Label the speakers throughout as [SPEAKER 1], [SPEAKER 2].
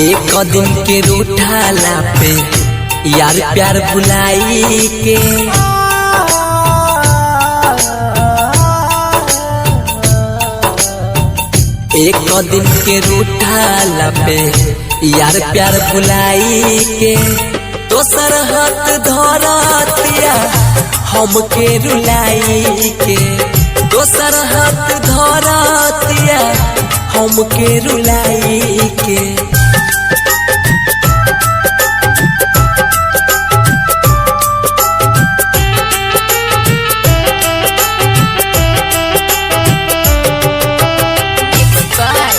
[SPEAKER 1] एक दिन के रूठाला पे यार प्यार भुलाई के। एक दिन के रूठाला पे यार प्यार भुलाई के, दोसर हाथ धरतिया हमके रुलाई के, दोसर हाथ धरतिया हमके रुलाई के।
[SPEAKER 2] Mixed by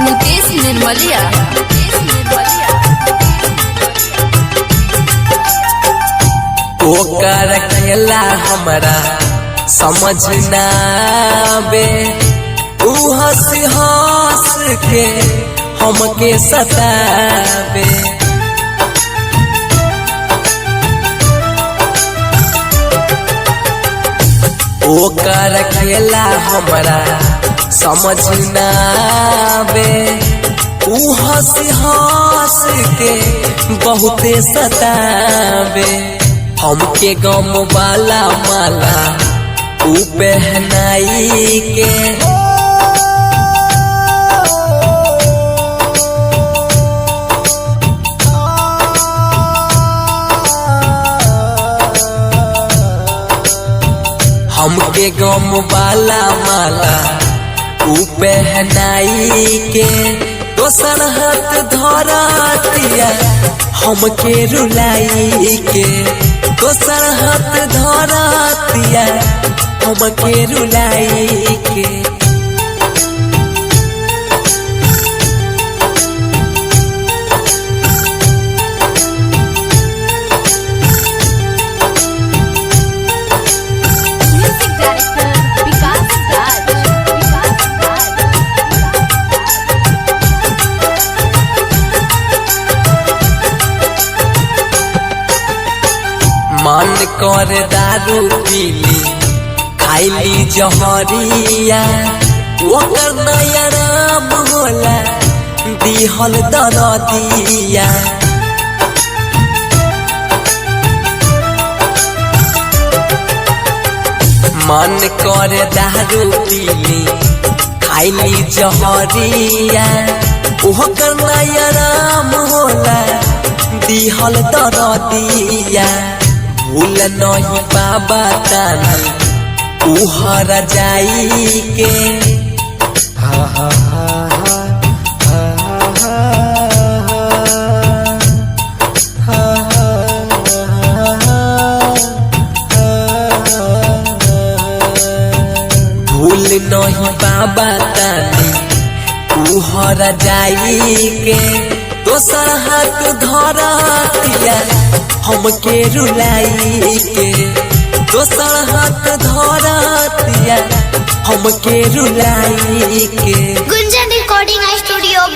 [SPEAKER 2] Mukesh Nirmalia. Mukesh Nirmalia.
[SPEAKER 1] ओकर खेला हमरा समझ ना आवे, ऊ हंस हंस के हमके सतावे। ओकर खेला हमरा समझ ना आवे, ऊ हंस हंस के बहुते सतावे। हमके गम वाला माला ऊ पहनाई के, हमके गम वाला माला ऊ पहनाई के, दोसर हाथ धरतिया हमके रुलाई के, दोसर हाथ धरतिया हमके रुलाई के।
[SPEAKER 2] Music Director Vikas Raj. Vikas Raj.
[SPEAKER 1] मन कर दारू पीली खाइली जहरिया, ओकर नया राम होला दिहल दरदिया। मन कर दारू पीली खाइली जहरिया, ओकर नया राम होला दिहल दरदिया। भूल नहीं बाबा तानी उहर जाई के, भूल नहीं बाबा तानी उहर जाई के, दोसर हाथ धरतिया हमके रुलाई के, दोसर हाथ धरतिया हमके रुलाई के।
[SPEAKER 3] गुंजन रिकॉर्डिंग स्टूडियो।